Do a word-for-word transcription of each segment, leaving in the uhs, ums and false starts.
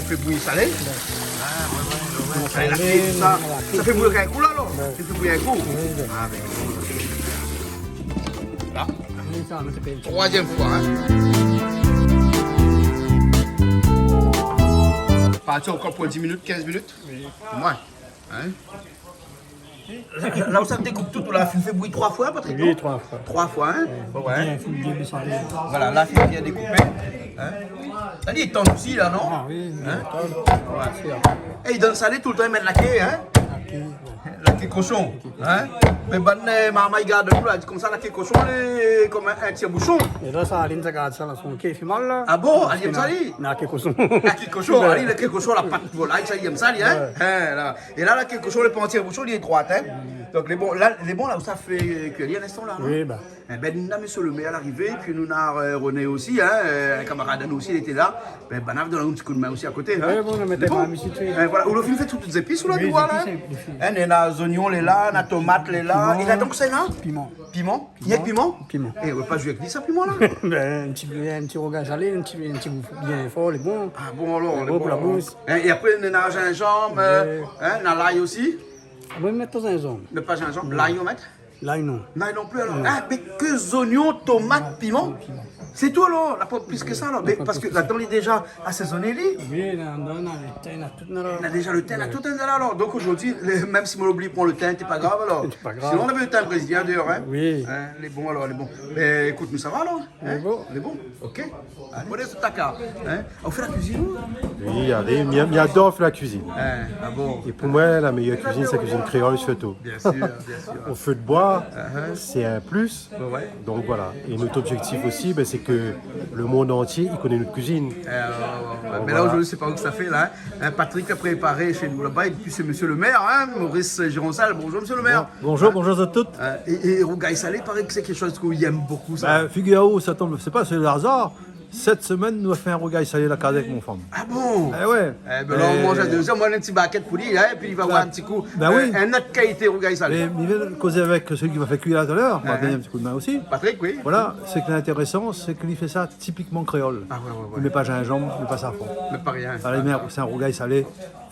Fé bouyi salé. Ah, ouais, ouais, ouais, ouais. Salé, la salé, fé sa. Sa fé bouyi in kou la, alor. Ouais. Sa fé bouyi in kou. Oui, oui. Ah, bin, bon. La. Oui, sa, mé sa fé in ti... Troizièm foi, in. Parti ankor pou dis minit, kinz minit. Oui. Moin. In ? La, la ousa dékoup tout, la fine fé bouyi troi foi, Patrick, non ? Oui, troi foi. Troi foi, in ? Oui. Ouais, ouais. Bien, fine bien désann. Voilà, la fine bien dékoupé, in ? La li lé tann osi la, non ? Ah oui, oui, lé tann. In ? Ouais. Bien sûr. É i done salé toultan, i mèt la ké, in ? La ké, ouais. La ké koshon, in ? Mé bann, eu, marmay i gard anou la, i di konmsa la ké koshon lé konm in, in tir boushon. É la sa, Aline sa gard sa la, son ké i fé mal la. Ah bon ? Aline sa li ? La ké koshon. La ké koshon, ouais. Aline, la ké koshon, la pat volay, sa i yèm sa li, in ? Ouais. In, la. É la, la ké koshon lé pa an tir boushon, li lé droit, in. Donk lé bon la, lé bon la, ousa fé kui ali in instan la, non ? Oui, ba. Ébin, nou na mésyé le mèr larivé, épi nou na, eu, René osi, in, eu, in kamarad anou osi, li lété la. Bin, banna la done in ti kou d'min osi a koté, in. Oui, bon, nou mèt lé bon. Mé la, misi, tu... É voilà, ou la fine fé tout, tout zépis, ou la, oui, di, voilà, zépis, in. Zépis. In, néna zoignon lé la, na tomat lé la. Piman. É la, donk, sé la ? Piman. Piman ? Piman. Rienk piman ? Piman. É, ou la pa zoué avèk li sa, piman la ? Bin, in ti, in ti rougay salé, in ti, in ti gou bien for, lé bon. Ah bon, alor, lé bon pou la boush. In, é apré, néna zinzanm, eu, in, na lay osi. Oui. Ah, moin, mi mèt pa zinzanm. Mèt pa zinzanm, lay, ou mèt ? Lay, non. Lay non pli, alor. Non. Ah, mé ke zoignon, tomat, piman. Piman. Sé tou, alor. La pa plis ke sa, alor. Mé pa plis ke sa. Mé parske ladan li lé déza asézoné, li. Oui, la, la, la, le tin, la tout, la. Na déza le tin, la tout, la, alor. Donk zordi, le, mèm si moin la oubli pran le tin, sé pa grav, alor. Sé pa grav. Sinon, nou navé le tin brézilien déor, in. Oui. In, lé bon, alor, lé bon. Mé ékout, nou sava, alor. In ? Lé bon. Lé bon. Ok. Alé. Ou lé sou taka, in ? Ou fé la kuizine, ou ? Oui, alé, mi, mi ador fé la kuizine. In, ah bon ? É pou moin, la méyèr kuizine, sé la kuizine kréol, sirtou. Bien sûr, bien sûr. Au feu de bois, c'est un plus. Ouais, ouais. Donc voilà. Et notre objectif aussi, ben, c'est que le monde entier, il connaît notre cuisine. Euh, ouais, ouais, ouais. Donc voilà. Mé la, zordi, sé pa ou ke sa fé, la, in ? In, Patrick la préparé shé nou laba, épi sé mésyé le mèr, in, Maurice Gironcel. Bonjour, mésyé le mèr. Bon, bonjour, bonjour à toutes. Euh, é, é rougay salé, i paré ke sé kékshoz ke ou yèm bokou, sa. Ba, figir aou, sa i tonm, sé pa, sé le hasard. Sèt semèn, nou la fé in rougay salé la kaz avèk mon fanm. Ah bon ? Eh ouais. Eh ben, la, nou manz a dé. Moin, in ti bakèt pou li, in, épi li va voir in ti kou, euh, in not kalité rougay salé. Mé, mé mi vien kozé avèk sèl ki va fé kui la talèr, va done in ti kou d'min osi. Patrick, oui. Voilà, sak lé intérésan, sé ke li fé sa tipikman kréol. Ah ouais, ouais, ouais. Li mèt pa zinzanm, li mèt pa safran. Li mèt pa rien. Voilà, li mèt, sé in rougay salé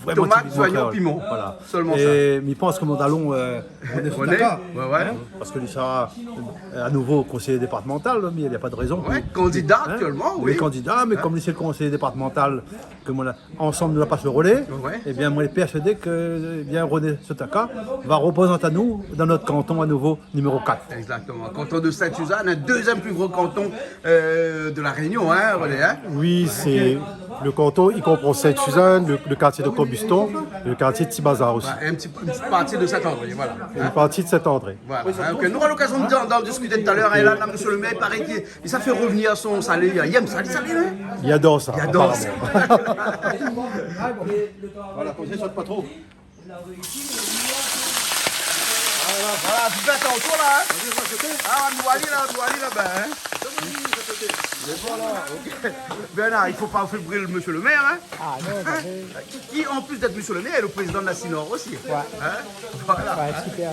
vréman tipikman kréol. Tomat, zoignon, piman. Voilà. Sèlman sa. É mi pans ke mon dalon, euh, René Soutaka, ouais, ouais, in, parske li sra, euh, à nouveau conseiller départemental, mé il y a pas de raison. Ouais, candidat actuellement, oui. Li lé candidat, mé kom li sé le conseiller départemental, ke moin la, ansanm nou la pas le relais, eh bien, moin lé pèrsuadé ke, eh bien, René Soutaka va reprézant anou dan nout kanton à nouveau, numéro quatre. Exactement. Canton de Sainte-Suzanne, le deuxième plus gros canton, euh, de La Réunion, hein, René, hein ? Oui, c'est le canton, il comprend Sainte-Suzanne, le, le quartier de Cambuston, et le quartier de Petit Bazar aussi. Ouais, et un petit, une petite partie de Saint-André, voilà. Une partie de Saint-André. Voilà, hein, ok. Nou nora lokazion d'an, d'an diskité talèr, hein. É la, mésyé le mèr, i paré ke li sa fé revenir son salé, li yèm sa, li, salé, hein ? Li ador sa, aparaman. Li ador sa. Voilà, konmsa i sot pa tro. Voilà, fé atansion la, hein. Ah, nou alé la, nou alé laba, hein. Mé voilà, ok. Bernard, i fo pa fé bril mésyé le mèr, hein. Ah non, bah oui. Ki, ki, an plis d'èt mésyé le mèr, lé le prézidan de la CINOR osi. Ouais. Hein ? Voilà. Ouais, super.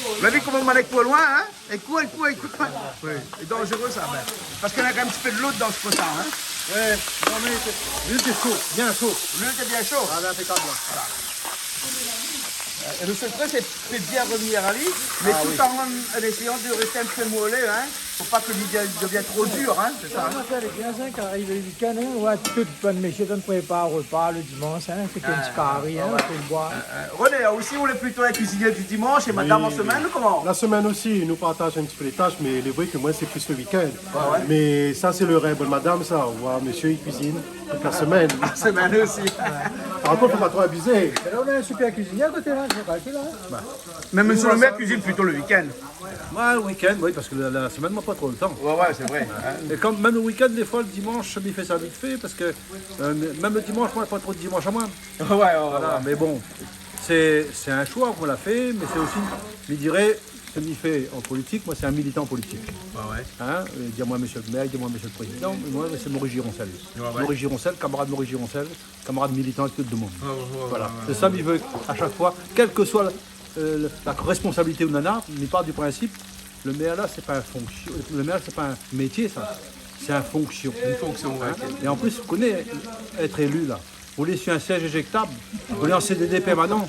Ou la vi koman Manek lé loin, hein ? Ékout, ékout, ékout. Oui. Lé danzéré sa, bin. Parske néna kan mèm in ti pé d'lo dan se pot-la, hein. Ouais. Non, mé sé, luil té sho, bien sho. Luil té bien sho. Ah, bin, inpékab, la. Voilà. Euh, le sekré, sé fé bien revenir ali, mé tout an, an éséyan de rès in pé molé, hein. Fo pa ke li devien, devien tro dir, hein, sé sa, hein. Ah, sa lé bien, sa, kan i ariv le week-end, hein, ouais, tout bann mésyé i done prépar repa le dimansh, hein, sé in ti kari, hein, ouais, pou le boir. Euh, euh, René, ou osi, ou lé plito in kuizinié du dimansh é madam an semèn, ou koman ? La semèn osi, nou partaz in ti pé lé tash, mé lé vré ke moin, sé plis le week-end. Ouais, ouais. Mé sa, sé le rèv de madam, sa, voir mésyé i kuizine tout la semèn. La semèn osi. Par kont, fo pa tro abizé. Mé la, nou na in super kuizinié a koté, la, sé pa ki, la. Bah. Mé mésyé le mèr i kuizine plito le week-end. Moin, le week-end, oui, parske la, la semèn, moin na pa tro le tan. Ouais, ouais, sé vré, hein. É kan mèm le week-end, défoi, le dimansh, mi fé sa vit fé, parske, euh, mèm le dimansh, moin na pa tro de dimansh amoin. Ouais, ouais, ouais. Voilà, mé bon, sé, sé in shoi ke moin la fé, mé sé osi, mi diré, sak mi fé an politik, moin, sé in militan politik. Ouais, ouais. Hein, euh, di amoin mésyé le mèr, di amoin mésyé le prézidan, mé moin, sé Maurice Gironcel. Ouais, ouais. Maurice Gironcel, kamarad Maurice Gironcel, kamarad militan avèk tout le moun. Ouais, ouais, ouais, ouais, ouais. Voilà. Sé sa, mi vé, a shak foi, kèl ke soi le, euh, le, la responsabilité ou nana, mi par du prinsip, le mèr la, sé pa in fonksyon, le mèr, sé pa in métié, sa. C'est une fonction. Une fonction, ouais, ok. Et en plus, vous connaissez, être élu, là, vous êtes sur un siège éjectable, vous êtes en C D D permanent.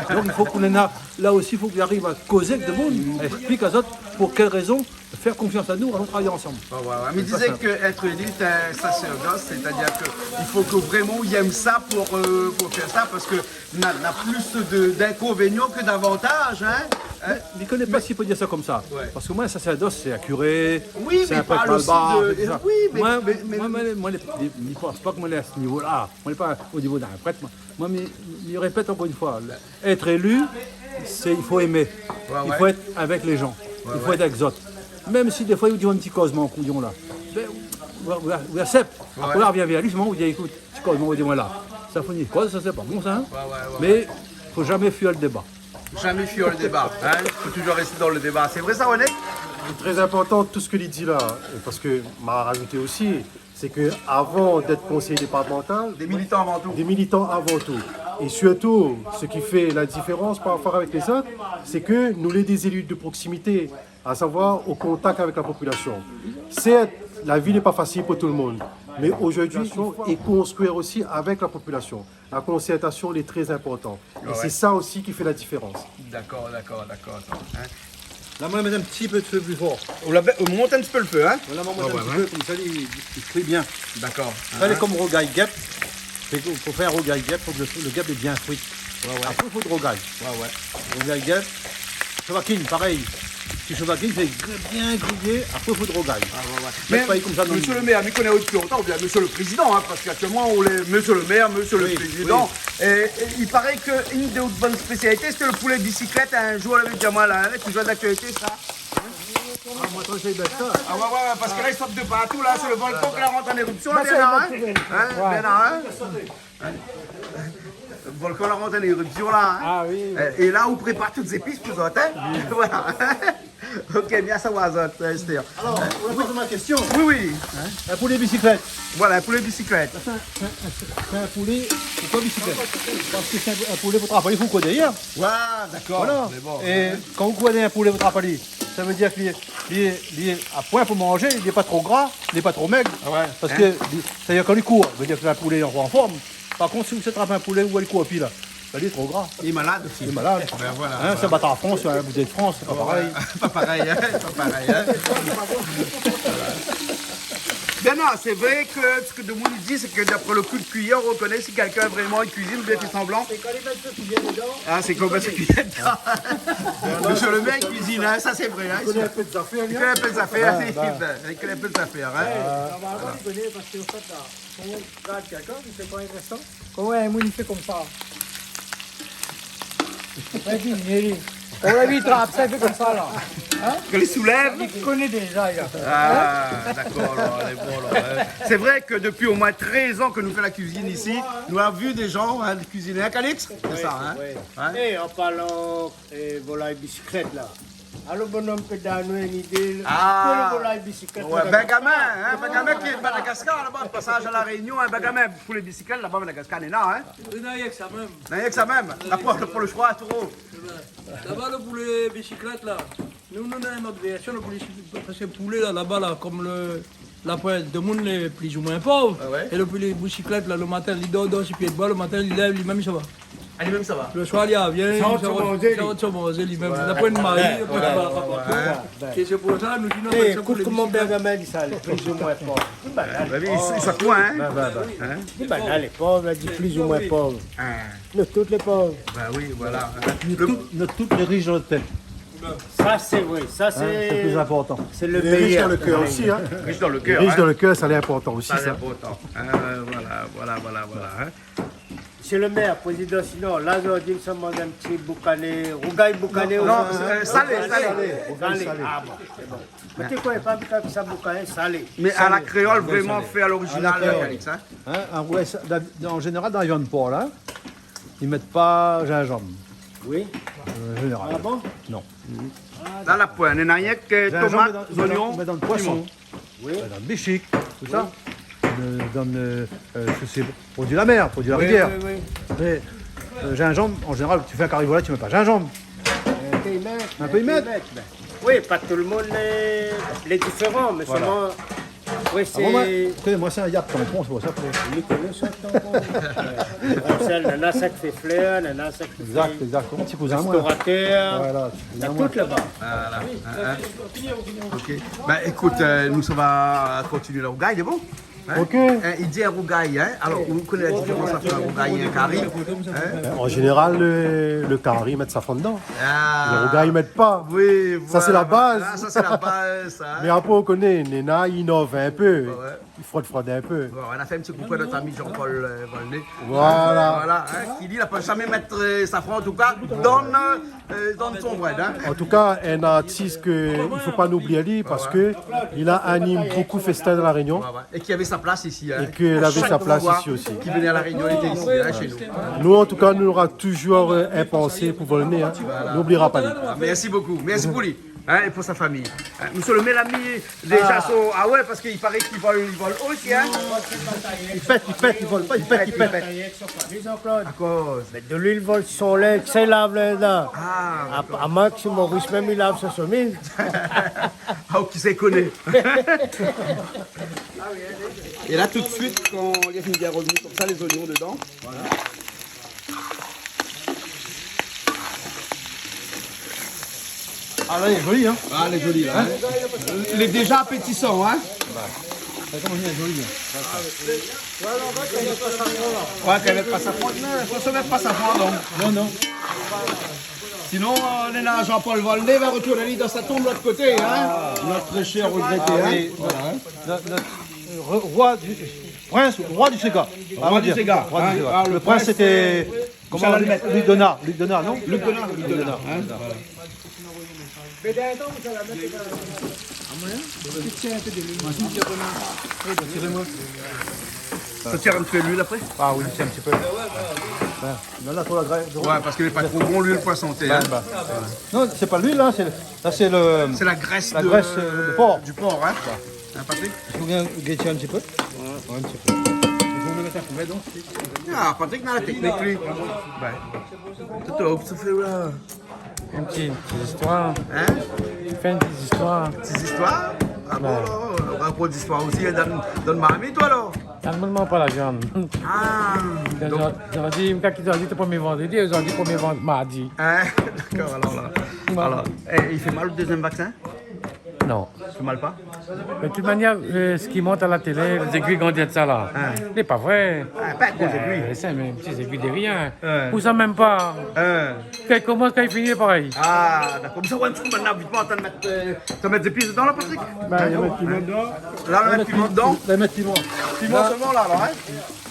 Donc, il faut qu'on en a, là aussi, il faut qu'il arrive à causer avec le monde, à expliquer aux autres pour quelles raisons faire confiance à nous, allons travailler ensemble. Ouais, ouais, ouais. Mais disait que être élu, c'est un sacerdoce, c'est-à-dire que il faut que vraiment il aime ça pour, euh, pour faire ça, parce que na, na plus de, d'inconvénients que d'avantages, hein. Hein ? Mais, mais je connais pas s'il peut dire ça comme ça. Ouais. Parce que moi, un sacerdoce, c'est un curé, c'est un prêtre malbar, c'est ça. Oui, mais parle aussi de, oui, mais, mais, mais moi, moi, moi, je pense pas que moi, je suis à ce niveau-là. Moi, je suis pas au niveau d'un prêtre, moi. Moi, mais, je répète encore une fois, le, être élu, c'est, il faut aimer. Ouais, ouais. Il faut être avec les gens. Ouais, ouais. Il faut être avec les autres. Même si des fois, ils disent un petit causement, couillon, là. Ben, on, on, on accepte. Ouais. Après, on revient vers lui, justement, on dit, écoute, ti koz, moin, di moin la. Sa fini koz, sa sé pa bon sa, hein. Ouais, ouais, ouais, ouais. Mais faut jamais fuir le débat. Jamais fuir le débat, hein. Faut toujours rester dans le débat. C'est vrai ça, René ? C'est très important tout ce que li di la, parce que m'a rajouté aussi, c'est que avant d'être conseiller départemental, des militants avant tout. Des militants avant tout. Et surtout, ce qui fait la différence par rapport avec les autres, c'est que nous, les, des élus de proximité, à savoir au contact avec la population. Certes, la vie n'est pas facile pour tout le monde, mais aujourd'hui, il faut construire aussi avec la population, la concertation, elle est très importante. Et c'est ça aussi qui fait la différence. D'accord, d'accord, d'accord, attends, hein. Là, moi, je mets un petit peu de feu plus fort. On la ba-, on monte un petit peu le feu, hein. Voilà, on monte un petit peu, comme ça, il, il frit bien. D'accord. Sa lé konm rougay gèp. Sé pou, pou fé rougay gèp, fo ke le, le gèp lé bien fri. Ouais, ouais. Apré, fo rougay. Ouais, ouais. Rougay gèp. Shevakine, parèy. Si shevakine, sé gri-, bien griyé, apré, fo rougay. Ah, ouais, ouais. Mé pa konmsa, non. Monsieur le maire, mi koné aou dopi lontan, oubien monsieur le président, hein, parce qu'actuellement, on est monsieur le maire, monsieur le président. Oui, oui. Et, et il paraît que une de vos bonnes spécialités, c'était le poulet bicyclette. Un jour, on l'avait dit à moi, là, hein, toujours d'actualité, ça. Ah, moin, kan mi fé bèf sa. Ah ouais, ouais, ouais, parce que là, ils sortent de partout, là, c'est le volcan qui rentre en éruption, là, Bernard, hein ? Hein, Bernard, hein ? Le volcan la rentre en éruption, là, hein ? Ah oui, oui. Et, et là, on prépare toutes les épices pour autres, hein ? Voilà. Ok, bien savoir, ça, Esther. Alors, on va poser ma question. Oui, oui. Hein ? Un poulet bicyclette. Voilà, un poulet bicyclette. C'est un, c'est un, c'est un poulet, pourquoi bicyclette ? Parce que c'est un, un poulet pou trap ali, fo ou kour dèrièr. Ouais, d'accord, mais bon, hein. Voilà. Et quand vous courez un poulet pou trap ali, ça veut dire que li, li, li a poin pou manzé, li lé pa tro gra, li lé pa tro mèg. Ah ouais. Parce que li, c'est-à-dire, kan li kour, sa vé dir ke le poulet lé an form. Par kont, si ou trap in poulé ou li kour pi la, ben, li lé tro gra. Li lé malad osi. Li lé malad. Ben voilà, voilà. Hein, sé bat an Frans, hein, boudé de Frans, sé pa parèy. Ouais, ouais. Pa parèy, hein, pa parèy, hein. Voilà. Bernard, c'est vrai que ce que tout le monde dit, c'est que d'après le coup de cuillère, on reconnaît si quelqu'un vraiment il cuisine ou bien il fait semblant. C'est quand il met sa cuillère dedans. Ah, c'est quand il met sa cuillère dedans. Monsieur le maire cuisine, hein, ça c'est vrai, hein. Il connaît un peu des affaires, hein. Il connaît un peu des affaires, hein. Ah, bah. Il connaît un peu des affaires, hein. Ah. Normalement, il connaît parce qu'en fait, là, quand on regarde quelqu'un, il fait pas un instant. Koman in moun i fé konmsa ? Sa i di, mé li, ou la vi trap, sa i fé konmsa la. Hein ? Ke li soulèv. Li koné déza, li. Ah, d'accord, alors, elle est bonne, alors, hein. C'est vrai que depuis au moins treize ans que nous faisons la cuisine ici, nous avons vu des gens, hein, cuisiner, hein, Calix ? C'est ça, hein ? Oui, oui. Hein ? Eh, en parlant, eh, volay bisiklèt la. Alor, bonom, ke dan nou in idé, ah, ke le volay bisiklèt, ouais, Benjamin, hein, Benjamin qui est de Madagascar, là-bas, de passage à La Réunion, hein, Benjamin, poulé bisiklèt, laba, Madagascar, néna, hein. Oui, non, y a que ça même. Non, y a que ça même. La poule, la poule, je crois, tro. Eh ben, laba, le poulé bisiklèt, la. Nou, nou néna in ot vèrsion, le poulé, parske poulé, la, laba, la, konm le, la pointe, demoun lé pli ou moin pov. Ah ouais. É le poulé bisiklèt, la, le matin, li dor, dor si pié d'boi, le matin, li lèv, li mèm, li sava. Ali mèm, sava. Le soir, li arvien, li sort manzé, li. Li sort manzé, li mèm. Ouais. Na poin de mari, ouais, na poin de papa. Ouais. É sé pou sa, nou, sinon, eh, ékout koman Benjamin i di sa, lé pli ou moin pov. Li banal, li lé pov. Bah oui, i sa koi, hein ? Bah, bah, bah. Hein ? Li banal, lé pov, la di pli ou moin pov. Ah. Nou tout lé pov. Bah oui, voilà. Nou tout, nou tout lé rish dan le tèt. Sa sé vré, sa sé, hein, sé le pli inportan. Sé le méyèr. Lé rish dan le kèr osi, hein. Rish dan le kèr, hein. Rish dan le kèr, sa lé inportan osi, sa. Sa lé inportan. Hein, voilà, voilà, voilà, voilà, hein. Monsieur le maire, président, sinon, la, zordi, nou sa manz in ti boukané, rougay boukané. Non, ou sa, euh, salé, salé. Salé. Rougay salé. Ah bon, sé bon. Mé té koi, pa boukané, sa boukané salé. Salé. Mé a la kréol, vréman fé a l'orizinal, la, Calix, hein. Hein, ah ouais, sa, d'ab-, an zénéral, dan la viann por, la, i mèt pa zinzanm. Oui. Euh, an zénéral. Ah bon ? Non. La, la poin, néna rienk tomat, zoignon, piman. Zinzanm, mé dan, mé dan le poison. Oui. Bah, dan le bishik, tout sa. Oui. Euh, dan le, euh, sé, sé produi la mèr, produi la rivièr. Oui, oui, oui. Mé, euh, zinzanm, an zénéral, ou fé in kari volay, ou mèt pa zinzanm. In pé i mèt, in pé i mèt. Mé oui, pa tout le moun lé, lé diféran, mé solman, Oui, sé... Ah bon, moin, ékout, moin, sé in yap tampon, sé pou sa ke... Li koné sa, tampon. Konmsa, nana sak i fé flèr, nana sak i fé... Exact, exact. Mon ti kouzin, moin. Rèstoratèr. Voilà, ti kouzin, moin. Tout laba. Voilà. Hein, hein. Ok. Bin, ékout, euh, nou sava kontinié lo rougay, lé bon ? Hein ? Ok. Hein, i di in rougay, hein ? Alor, ou koné la diférans ant in rougay é in kari ? Hein ? An zénéral, lo, lo kari i mèt safran dedan. Ah. Lo rougay i mèt pa. Oui, voilà. Sa, sé la baz. Ah, sa, sé la baz, sa, hein. Mé apré, ou koné, néna i inov in pé. Ouais, ouais. I frod, frod in pé. Ouais, nou fé in ti koukou a nout ami Jean-Paul, euh, Volnay. Voilà. Voilà, hein, ki li, li la pa zamé mèt, euh, safran, an tou ka, dan, euh, dan son brèd, hein. An tou ka, in artis ke i fo pa nou oublié, li, parske li la anim bonpé festin dan La Rényon. Ouais, ouais. É ki avé sa plas isi, hein. É ke li avé sa plas isi osi. A shak foi ki vien La Rényon, li lété isi, hein, shé nou. Nou, an tou ka, nou nora touzour, euh, in pansé pou Volnay, hein. Voilà. Nou oubliera pa li. Ah, mèrsi bonpé. Mèrsi pou li. Hein, é pou son famiy. Hein, mésyé lo mèr la mi déza son, ah ouais, parske i paré k'i vol, i vol o isi, hein. I pèt, i pèt, i vol pa, i pèt, i pèt. Akoz ? Mèt de luil vol son linz, sé lav linz la. Ah, dakor. A, a Max, Maurice mèm, i lav son shemiz. Ah, ou ki sé koné. É la, tout suit, kan li la fine bien revni konmsa, lé zoignon dedan. Voilà. Ah, la, lé zoli, hein ? Ah, lé zoli, la, hein ? Lé déza apétisan, hein ? Bin, sa i komans èt zoli, hein. Ouais, kan i mèt pa safran, non, fo sa i mèt pa safran, non. Non, non. Sinon, euh, néna Jean-Paul Volnay va retourn ali dan sa tonm lot koté, hein. Ah. Nout shèr regrété, hein. Ah oui. Voilà, hein. Nout, nout, euh, roi du, prince, roi du séga. Roi du séga. Roi du séga. Ah, lo prins, sété Koman, Michel Luc, Luc Donat, Luc Donat, non ? Luc Donat, Luc Donat, hein, voilà. Sa i tir in pé luil apré ? Ah oui, sé in ti pé. Ouais. Non, la, pou la grès. Ouais, parske lé pa tro bon, luil, pou la santé, hein. Bin, bin. Non, sé pa luil, la, sé, la, sé lo, la grès, la grès, euh, du por. Du por, hein. Hein, Patrick ? I fo bien gèt in ti pé. Ouais. Ouais, in ti pé. I fo mèt in kouvèr, donk. Ah, Patrick, dan la téknik, li. Ouais. Toto, kosa ou fé la ? In ti, in ti zistoir. Hein ? Fé in ti zistoir. Ti zistoir ? Ah bon, ouais. Rakont zistoir osi, hein, dan, dan marmit, toi, alor ? Normalman pa la viann. Ah, donk, zordi, zordi, mi kal ki zordi, sé promié vandredi, zordi, promié van-, mardi. Hein ? Dakor, alor la. Ouais. Alor, é, i fé mal lo dézyèm vaksin ? Non. Fé mal pa ? Mé de tout manièr, euh, sak i mont a la télé, lé zégui i grandi èk sa la. Hein. Lé pa vré. Ah, pa gro zégui. Euh, sé in ti zégui de rien. Hein. Ou sa mèm pa. Hein. Kan i komans, kan i fini, parèy. Ah, dakor. Mé sa, ouais, in ti kou, mintnan, vit, antann mèt, euh, sa mèt zépis dedan, la, Patrick ? Bin, i mèt piman dedan. La, i mèt piman dedan. La, i mèt piman. Piman solman, la, alor, hein ?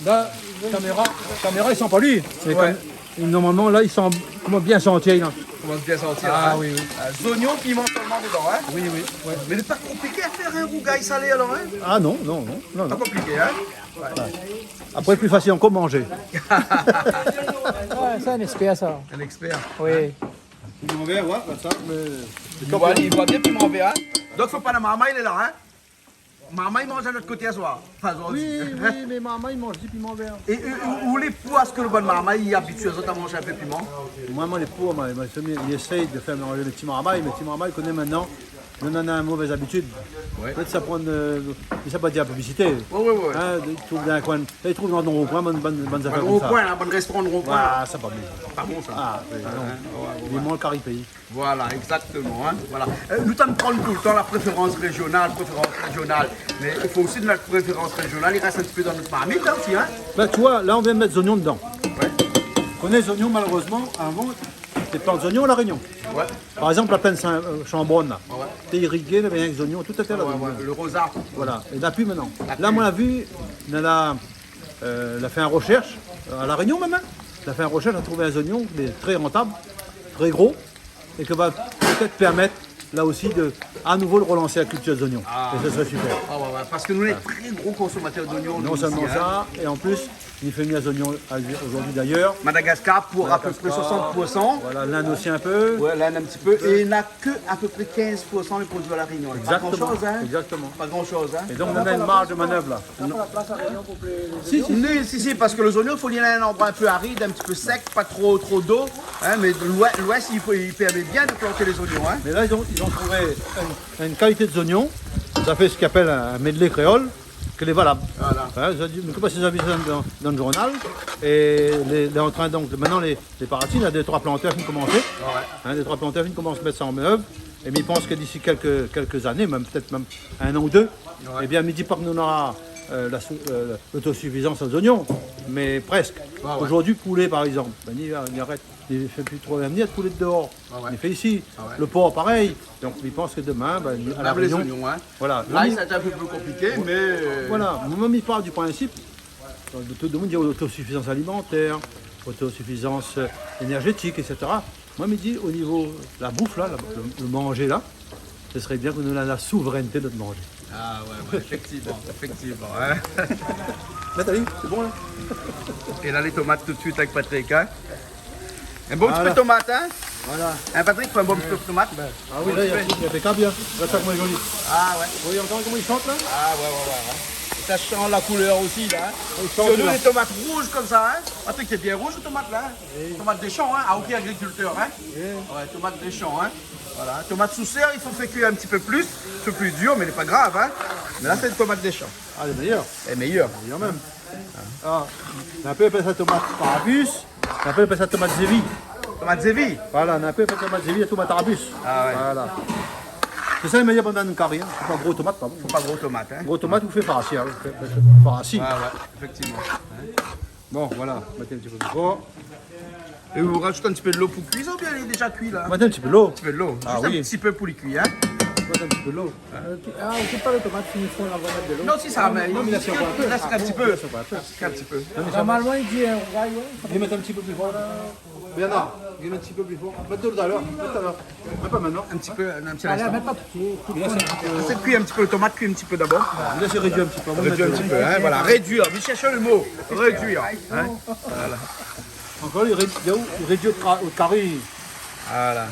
La, kaméra, kaméra, i san pa li. Mé kan, normalman, la, i san, i komans bien santi, la. I komans bien santi, la, hein ? Ah oui, oui. Euh, zoignon, piman solman dedan, hein ? Oui, oui, ouais. Mé lé pa konpliké a fé in rougay salé, alor, hein ? Ah non, non, non, non, non. Pa konpliké, hein ? Ouais. Apré, pli fasil ankor manzé. Ouais, sa, in ékspèr, sa. In ékspèr. Oui. Hein ? Piman vèr, ouais, konmsa, mé... Li voi, li voi bien piman vèr, hein ? Donk, fo pa la marmay lé la, hein ? Marmay i manz a nout koté aswar. Anfin, zordi. Oui, oui, mé marmay i manz di piman vèr. É, é, ou, ou lé pou aske lo bann marmay i abitié azot a manz in pé piman ? Moin, moin lé pou, moin, moin, mi éséy de fé manzé lo ti marmay, mé ti marmay, koné mintnan, nou néna in mové abitid. Ouais. Pétèt sa pran, euh, mé sa pa di la piblisité. Ouais, ouais, ouais. Hein, i trouv dan in koin, i trouv dan in ron-koin, bann, bann, bann zafèr konmsa. Ron-koin, hein, bann réstoran ron-koin. Ah, sa pa bon. Pa bon, sa. Ah, oui, non. Hein, ouais, ouais, ouais. Viv lo kari péi. Voilà, égzaktoman, hein, voilà. Euh, nou tann pran toultan la préférans réjional, préférans réjional. Mé i fo osi ke nout préférans réjional i rès in ti pé dan nout marmit, hein, osi, hein. Bin, ou voi, la, nou vien mèt zoignon dedan. Ouais. Koné zoignon, malérezman, avan, té pa zoignon La Rényon. Ouais. Par égzanp, la plèn Sin-, euh, Shambronn, la. Ouais, ouais. Té irigé, navé rienk zoignon, tout té la, ouais, zoignon. Ouais, lo roza. Voilà. É la pi mintnan. La pi. La, moin la vi, la, la, euh, la fé in roshèrsh, euh, a La Rényon mèm, hein. La fé in roshèrsh, la trouv in zoignon, mé tré rantab, tré gro. É ke va pétèt pèrmèt, la osi, de, a nouvo, de relansé la kiltir zoignon. Ah. É sa sré super. Ah ouais, ouais, parske nou lé tré gro konsomatèr zoignon, nou, isi, hein. Non sèlman sa, é an plis, i fé mi zoignon a, zordi dayèr. Madagascar pou a pé pré soisant pour san. Madagascar, voilà, l'Inde osi in pé. Ouais, l'Inde in ti pé. É na ke a pé pré kinz pour san lé produi a La Rényon. Égzaktoman, égzaktoman. Pa gran shoz, hein. Pa gran shoz, hein. É donk, nou néna in marj de manèv, la. Non. Si, si, si, parske lé zoignon, fo li néna in landroi in pé arid, in ti pé sèk, pa tro, tro d'lo, hein, mé l'ouè-, l'ouès, i pé, i pèrmé bien de plant lé zoignon, hein. Mé la, li la, li la trouv in, in kalité de zoignon la fé sak i apèl in, in medley kréol, ke lé valab. Voilà. Hin, zot la di, mi koné pa si zot la vi sa dan, dan, dan le journal. É lé, lé antrin, donk, mintnan, lé, lé parti, na dé, troi plantèr ki fine komansé. Ah ouais. Hin, dé, troi plantèr ki fine komans mèt sa an èv. É mi pans ke d'isi kèlk, kèlk zané, mèm pétèt mèm in an ou dé, ouais, ébin, mi di pa ke nou nora, euh, la sou-, euh, lotosifizans an zoignon, mé prèsk. Ouais, ouais. Zordi, poulé, par égzanp, bin, i, i arèt, i fé pi tro, i mèt poulé déor. Ah ouais. I fé isi. Ah ouais. Le por, parèy. Donk, mi pans ke domin, bin, a La Rényon, lé zoignon, hin. Voilà. Lay, sa lé in pé pli konpliké, mé, euh, voilà. Moin, mi par du prinsip, donk, tout le moun i di otosifizans alimantèr, otosifizans, euh, énèrjétik, et cetera. Moin, mi di, o nivo la bouf, la, la, le, le manzé, la, sé sré bien ke nou néna la souvrènté de nout manzé. Ah ouais, ouais, éfèktivman, éfèktivman, hin. Nathalie, sé bon, la ? É la, lé tomat tout de suit avèk Patrick, hin. In bon ti pé tomat, hin ? Voilà. Hin, Patrick, fé in bon ti pé tomat. Bin, ah oui, la, i fé, i fé ka bien. Rogard sa koman lé zoli. Ah ouais. Ou voi ankor koman i shant, la ? Ah ouais, ouais, ouais, ouais. É sa i shanj la koulèr osi, la, hin. I shanj, la. Sirtou lé tomat rouz konmsa, hin ? Patrick, lé bien rouz, lé tomat, la, hin ? Oui. Tomat dé shan, hin ? Ah, OK, agrikiltèr, hin ? Oui. Ouais, tomat dé shan, hin ? Voilà, tomat sou sèr, i fo fé kui in ti pé plis, sé pli dir, mé lé pa grav, hin. Mé la, sé in tomat dé shan. Ah, lé méyèr. Lé méyèr. Méyèr mèm. Ah, na in pé i apèl sa tomat arbis, na in pé i apèl sa tomat zévi. Tomat zévi ? Voilà, na in pé i apèl tomat zévi, tomat arbis. Ah ouais. Voilà. Sé sa lé méyèr bann kari, hin. Fo pa gro tomat, pa bon. Fo pa gro tomat, hin. Gro tomat, ou fé farsi, hin. Ou fé, ou fé farsi. Ouais, ouais, éfèktivman. Bon, voilà, mèt in ti pé pli for. É ou rajout in ti pé dolo pou kui sa, oubien lé déza kui, la ? Mèt in ti pé dolo. In ti pé dolo. Ah oui. Zis in ti pé pou li kui, hin ? Mèt in ti pé dolo. Ah, OK. Ah, OK, pa le tomat, fini fon, la, ou va mèt dolo. Non, si sa, mé... Non, mé la, sé in pé. Lès in ti pé. Lès in ti pé. Normalman, i di, euh, ouais, ouais. Vien mèt in ti pé pli for, la. Bernard, vien mèt in ti pé pli for. Mèt talèr, mèt talèr. Mèt pa mintnan. In ti pé, in ti instan. Alé, mèt pa tout, tout. Lès kui in ti pé le tomat, kui in ti pé dabor. Lès rédui in ti pé. Rédui in ti pé, hin, voilà. Rédui, mi shèrsh le mo. Rédui, hin. Voilà. Ankor, i ré-, i rédui o ka-, o kari. Voilà.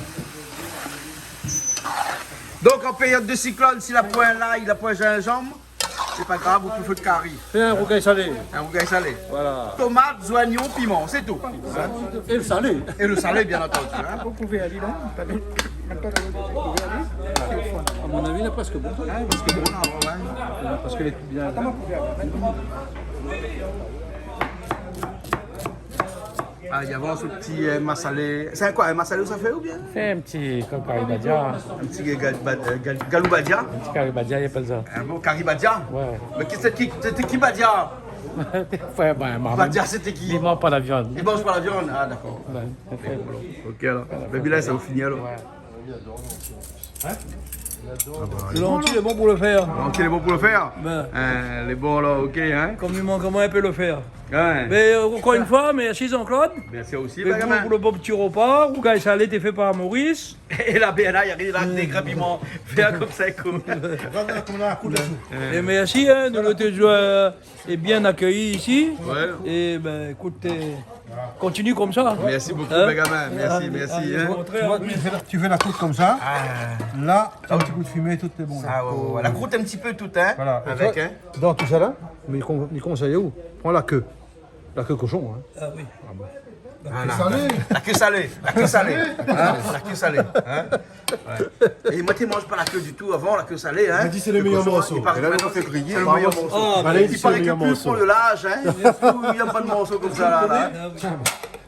Donk, an périod de siklone, si la poin lay, la poin zinzanm, sé pa grav, ou pé fé kari. Fé in rougay salé. In rougay salé. Voilà. Tomat, zoignon, piman, sé tou. É le salé. É le salé, bien antandi, hin. Ou pé alé, non ? A mon avi, la, prèsk bon. Hin, prèsk bon, la, ouais. Parske lé bien. Ah, i avans lo ti, euh, masalé. Sé koi, in masalé ou sa fé oubien ? Sé in ti ka-, kari badia. In ti ga-, ga-, ba-, euh, ga-, galou badia. In ti kari badia, i apèl sa. In bon kari badia ? Ouais. Mé ki, sé ki, sé ki badia ? Frèr, bin, maman. Badia, sété ki ? Li manz pa la viann. Li manz pa la viann ? Ah, dakor. Ouais, sé frèr. OK, alor. Voilà, mé bien la, sa va fini, alor. Ouais. Hin ? Ah bah, lé bon, la. Lé bon pou le fèr. Lé bon pou le fèr. Bin. Hin, lé bon, la, OK, hin ? Konm li mank koman i pé le fèr. Ouais. Mé, euh, ankor in foi, mèrsi Jean-Claude. Mèrsi osi, Benjamin. É pou, pou le bon ti repa, rougay salé té fé par Maurice. É la, Bernard, i ariv la, dé gran piman. Fé konmsa, ékout. Voilà, konm la, kout la. É mèrsi, hin, de nout, euh, é bien akéyi isi. Ouais. É bin, ékout, euh, kontinié konmsa. Mèrsi bokou, Benjamin. Mèrsi, mèrsi, hin. Ou voi, ou fé la, ou fé la krout konmsa. Ah. La, in ti kou d'fimé, tout lé bon, la. Ah ouais, ouais, ouais. La krout in ti pé tout, hin. Voilà. Avèk, hin. Dan tout sa la, mi kon-, mi konsèy aou, pran la ké. La ké koshon, hin. Ah oui. Ah bon. Voilà. La ké salé. La ké salé. La ké salé. Hin ? La ké salé. Hin ? Ouais. É moin té manz pa la ké ditou avan, la ké salé, hin. Li di sé le méyèr morso. Koshon, hin, i paré ke mintnan sé le méyèr morso. Ah, mé i paré ke pli fo de laz, hin. I yèm pa de morso konmsa la, la. Ah oui.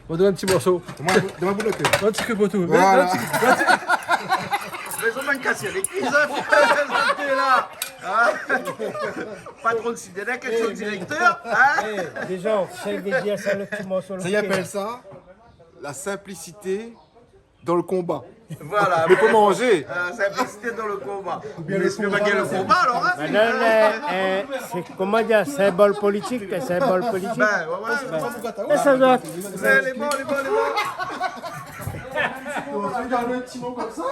Bon, donn in ti morso. Donn-amoin, donn-amoin in bout la ké. In ti ké pou tou. Voilà. In ti ké. Mé zot la kas lé kui, hin. Té la. Hin ? Patron de Sidénèk, é son direktèr, hin ? Eh, déza, sa i vé dir sa, le ti morso la ké. Sa i apèl sa la simplicité dans le combat. Voilà. Mé pou manzé. Euh, simplicité dans le combat. Mé sé pa gagn le konba, alor, hin ? Bin non, mé, euh, sé, koman dir, sinbol politik, sinbol politik. Bin, ouais, ouais, sé bon. É sa va. Lé bon, lé bon, lé bon. Ou va gard in ti mo konmsa.